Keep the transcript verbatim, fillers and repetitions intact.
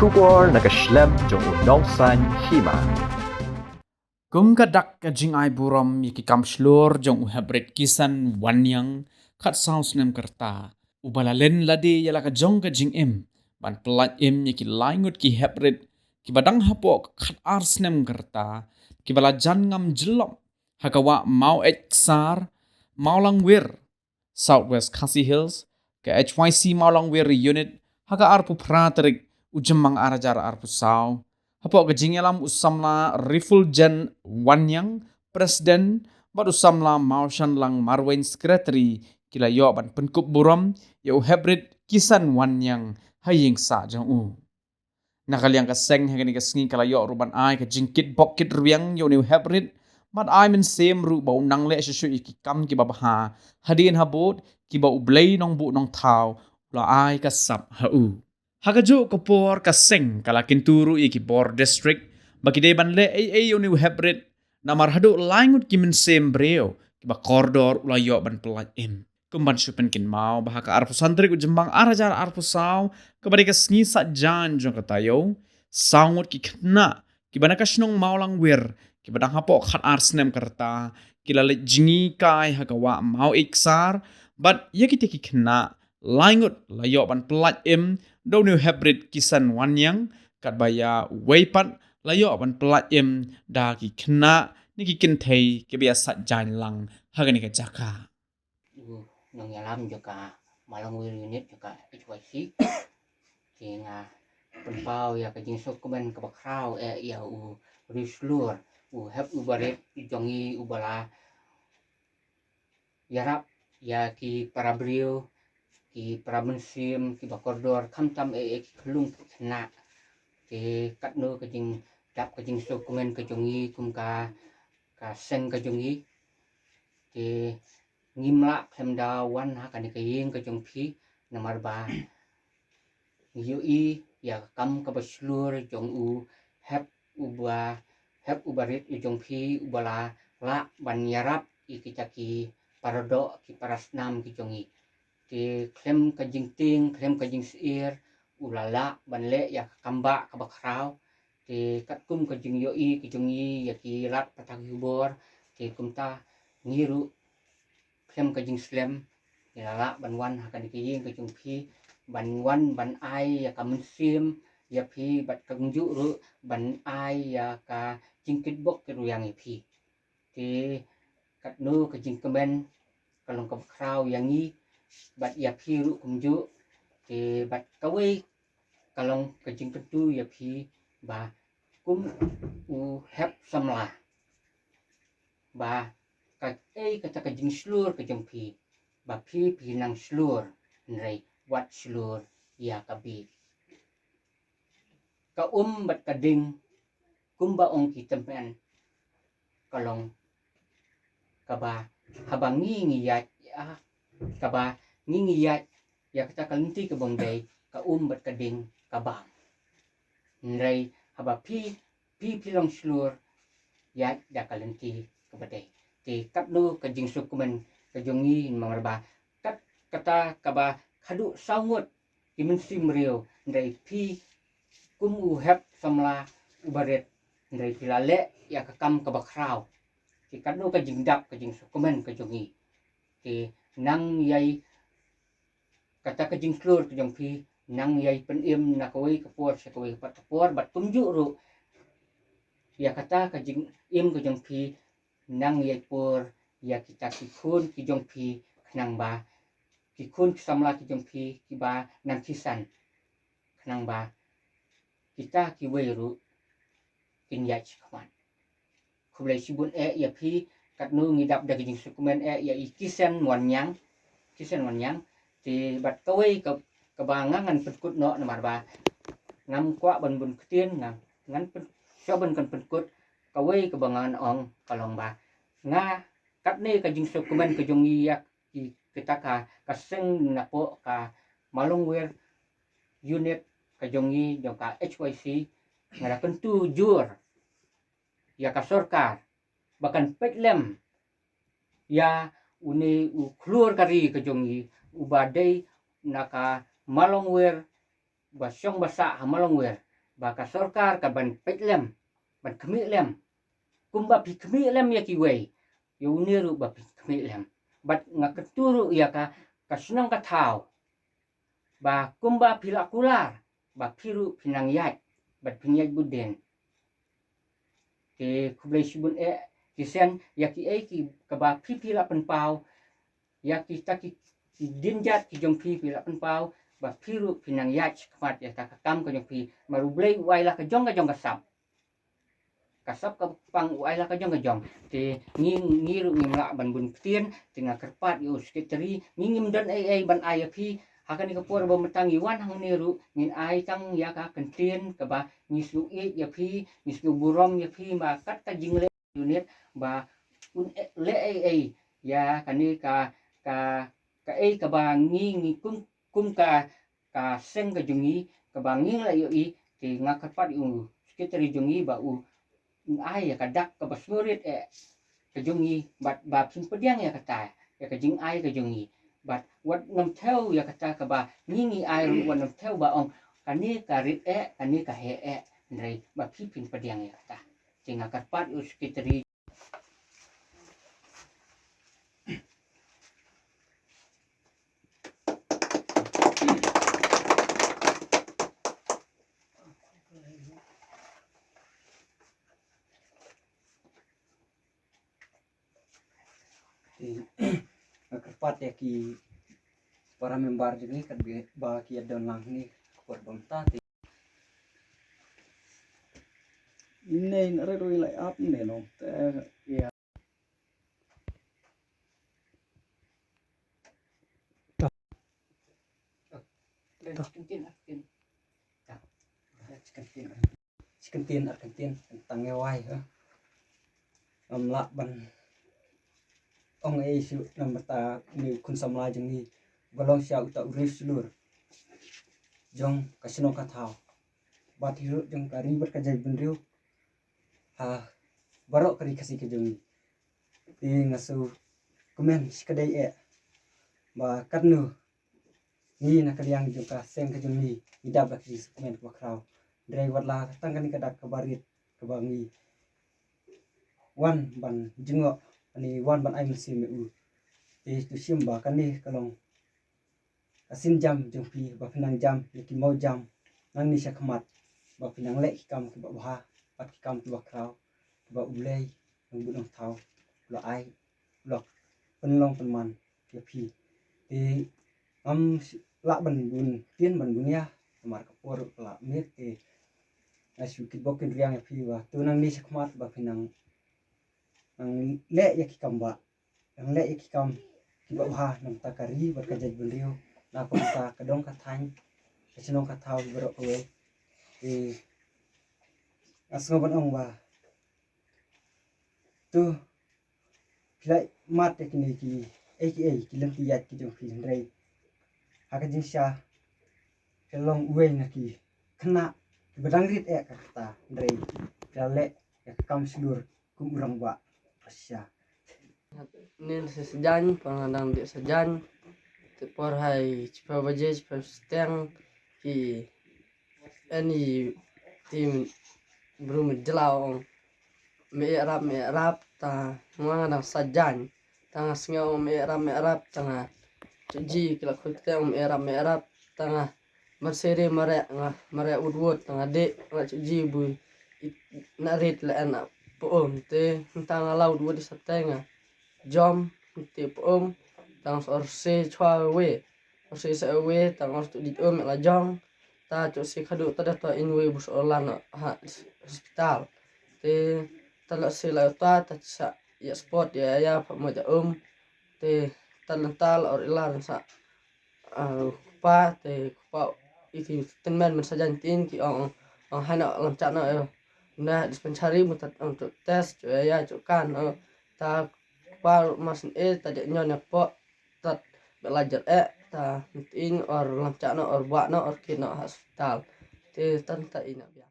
Khubor na ka shlem jong u nongsan hima. Kum ka dak ka jingai burom ïa ki kam shlur jong u Heprit Kisan Wanniang, khatsaw snem ka rta, uba la len lade ïa la ka jong ka jingim ban pyllait im ïa ki lai ngut ki heprit kiba dang hapoh ka khatar snem ka rta, kiba la jan ngam jyllop ha ka wah Maweit Ksar, Mawlangwir, South West Khasi Hills, ka H Y C Mawlangwir Unit, ha ka arphew phra tarik u Jymmang ar hajar arphew saw. Hapoh ka jingïalam, u samla Rifuljan Wanniang, President, bad u samla Mawshanlang Marwein, Secretary, ki la ïoh ban pynkup burom ïa u Heprit Kisan Wanniang ha ïing sah jong u. Na ka liang ka seng, ha kane ka sngi ka la ïoh ruh ban ai ka jingkitbok kitrwiang ïa une u heprit, bad ai mynsiem ruh ba un nang leh shuh shuh ïa ki kam kiba bha hadien habud, kiba U Blei Nongbuh Nongthaw u la ai ka sap ha u. Ha kajuh ka por ka seng ka la kyntu ruh ïa ki bor district ba ki dei ban leh ei ei ïa une u heprit, namar haduh lai ngut ki mynsiem briew kiba kordor u la ïoh ban pyllait im. Kum ban shu pynkynmaw ba ha ka arphew san tarik u Jymmang ar hajar arphew saw, kaba dei ka sngi Saitjaiñ jong ka taïew, saw ngut ki khynnah kiba na ka shnong Mawlangwir, kiba dang hapoh khatar snem ka rta, ki la leit jngi kai ha ka wah Maweit Ksar, bad ïa kita ki khynnah lai ngut la ïoh ban pyllait im da une u heprit Kisan Wanniang, katba ïa uwei pat la ïoh ban pyllait im da ki khynnah ne ki kynthei kiba ïa saitjaiñ lang ha kane ka jaka. U nongïalam jong ka Mawlangwir Unit jong ka H Y C, te nga pynpaw ïa ka jingsngewkmen kaba khraw eh ïa u riewshlur, u hep u barit jong ngi uba la ïarap ïa ki para briew, ki para mynsiem kiba kordor, khamtam eh ïa ki khyllung ki khynnah. Te katno ka jingdap ka jingsngewkmen ka jong ngi kum ka, ka seng ka jong ngi. Te ngim lah khlem da wan ha kane ka ïing ka jong phi, namar ba ngi ïohi ïa ka kam kaba shlur jong u hep uba, hep u barit u jong phi uba la lah ban ïarap ïa kita ki paradoh ki parasnam ki jong ngi. Te khlem ka jingtieng, khlem ka jingsyier, u la lah ban leh ïa ka kambah kaba khraw. Te katkum ka jingïohi ka jong ngi ïa ki lad pathai khubor, te kumta ngi ruh khlem ka jingslem ngi la lah ban wan ha kane ka ïing ka jong phi, ban wan ban ai ïa ka mynsiem ïa phi, bad kumjuh ruh ban ai ïa ka jingkitbok kitrwiang ïa phi. Te katno ka jingkmen ka long kaba khraw ïa ngi bad ïa phi ruh kumjuh. Te bad kawei ka long ka jingkyntu ïa phi ba kum u hep samla, ba kaei kata ka jingshlur ka jong phi, ba phi phi nang shlur, hynrei wat shlur ïa ka bieit. Ka um bad ka ding, kumba ong ki tymmen, ka long kaba, haba ngi ngi ïaid, ah, kaba ngi ngi ïaid ïa kata ka lynti kaba ym dei, ka um bad ka ding ka bam. Hynrei haba phi, phi phi long shlur, ïaid da ka lynti kaba dei. Te katno ka jingsngewkmen ka jong ngi, namar ba kat kata kaba haduh saw ngut ki mynsiem briew, hynrei phi kum u hep samla u barit, hynrei phi la leh ïa ka kam kaba khraw. Te katno ka jingdap ka jingsngewkmen ka jong ngi. Te nang ïai kata ka jingshlur ka jong phi, nang ïai pynim na kawei ka por sha kawei pat ka por, bad kumjuh ruh ïa kata ka jingim ka jong phi, nang ïai pur ïa kita ki khun ki jong phi, khnang ba ki khun ki samla ki jong phi kiba nang thisan, khnang ba kita kiwei ruh kin ïaid shakhmat. Khublei shibun eh ïa phi, katno ngi dap da ka jingsngewkmen eh ïa i Kisen Wanniang, Kisen Wanniang. Te bad kawei ka, kaba nga ngan pynkut noh, namar ba ngam kwah ban bun ktien, nga ngan pyn, shuwa ban kan pynkut. Kawei kaba ngan ong ka long ba nga, katne ka jingsngewkmen ka jong ngi ïa ki, kita ka, ka seng napoh ka Mawlangwir Unit ka jong ngi jong ka H Y C, nga la kyntu jur ïa ka sorkar ba kan peit lem ïa une u khlur ka ri ka jong ngi uba dei na ka Mawlangwir, ba shong ba sah ha Mawlangwir, ba ka sorkar ka ban peit lem, ban khmih lem. Kumba phi khmih lem ïa kiwei, ïa une ruh ba phi khmih lem. Bad nga kyntu ruh ïa ka, ka shnong ka thaw, ba kumba phi la kular, ba phi ruh phi nang ïaid, bad phi ïaid bud dien. Te khublei shibun eh, ki seng, ïa kiei ki kaba phi phi la pynpaw, ïa kita ki, ki dienjat ki jong phi phi la pynpaw, ba phi ruh phi nang ïaid shakhmat ïa kata ka kam ka jong phi, namar U Blei u ai la ka jong ka jong ka sap. Ka sap ka pang u ai la ka jong ka jong. Te ngi, ngi ruh ngim lah ban bun ktien, te nga kyrpad ïa u secretary, ngi ngim don ei ei ban ai ïa phi, ha kane ka por ba mynta ngi wan hangne ruh, ngin ai tang ïa ka kyntien kaba ngi sngewbha ïa phi, ngi sngewbha burom ïa phi, ba kat ka jingleh unit, ba un leh ei ei ïa kane ka, ka, kaei kaba ngi, ngi kum, kum ka, ka seng ka jong ngi, kaba ngi la ïohi, te nga kyrpad ïa u secretary jong ngi ba u ai ïa ka dak kaba sngewrit eh ka jong ngi, bad ba phin pdiang ïa kata, ïa ka jingai ka jong ngi. Bad wat nym thew ïa kata kaba ngi ngi ai ruh, wat nym thew ba ong kane ka rit eh, kane ka heh eh, hynrei ba phi phin pdiang ïa kata. Te nga kyrpad ïa u secretary. Te nga kyrpad ïa ki para member jong ngi katba ki ïa don lang hangne ka por ba mynta te. Ine in red oil ai ap ne no. Te ïa. Chicken tin, chicken tin. Chicken tin, chicken tin, chicken tin, tang ngi wai ha. Ngam lah ban ong ei shuh namar ta une u khun samla jong ngi ba long sha uta u riewshlur jong ka shnong ka thaw, bad hi ruh jong ka ri bad ka jaitbynriew ha baroh ka ri Khasi ka jong ngi. Te nga sngewkmen shikatdei eh ba katno ngi na ka liang jong ka seng ka jong ngi ngi dap da ka jingsngewkmen kaba khraw. Hynrei wat la tang kane ka dak kaba rit kaba ngi wan ban jngoh, ngi wan ban ai mynsiem ïa u. Te to shim ba kane ka long ka sienjam jong phi ba phin nang jam ïa ki mawjam nangne shakhmat, ba phin nang leh ki kam kiba bha bad ki kam kiba khraw, kiba U Blei Nongbuhnongthaw u la ai, u la pynlong pynman ïa phi. Te ngam lah ban bun ktien ban bun ïa, namar ka por ka la miet. Te nga shu kitbok kitriang ïa phi ba to nangne shakhmat ba phin nang, nang leh ïa ki kam ba, nang leh ïa ki kam kiba bha na ka bynta ka ri bad ka jaitbynriew, na ka bynta ka dong ka thaiñ, ka shnong ka thaw baroh kawei. Te nga sngew ban ong ba to phi la mad ïa kine kiei kiei ki lynti ïaid ki jong phi, hynrei ha ka jingshisha phi la long uwei na ki khynnah kiba dang rit eh ka kata, hynrei phi la leh ïa ka kam shlur kum u rangbah ba shisha. Nin sa sajan, pang dang dih sajan. Te por hai chipha baje, chipha steng, ki ani ti bru me jlaw ong me ïarap, me ïarap, ta nga dang sajan. Ta nga sngew ong me ïarap, me ïarap, ta nga chuji ki la khuid te ong me ïarap, me ïarap, ta nga Mar seri mare nga mare wut wut nga de nga chuji bu na rit la en na pom te nta nga la wut wut sa te nga jom te pom tang or se chwa we or se sa we tang or tu di um la jong ta chu se khadu ta da to in we bu so la na ha hospital te ta la se la ta ta sa ya sport ya ya pa mo ja um te ta la ta la or la sa Ah, kpa te kpa i ki tynmen mynsajan tin ki ong ong hai no lam cha no eh na dispensary mu tat ong chu test chu ya chu kan eh ta kpa mas eh ta de nyon ne po tat bela jer eh ta tin or lam cha no or bwa no or kit no hospital te tan ta ina bia.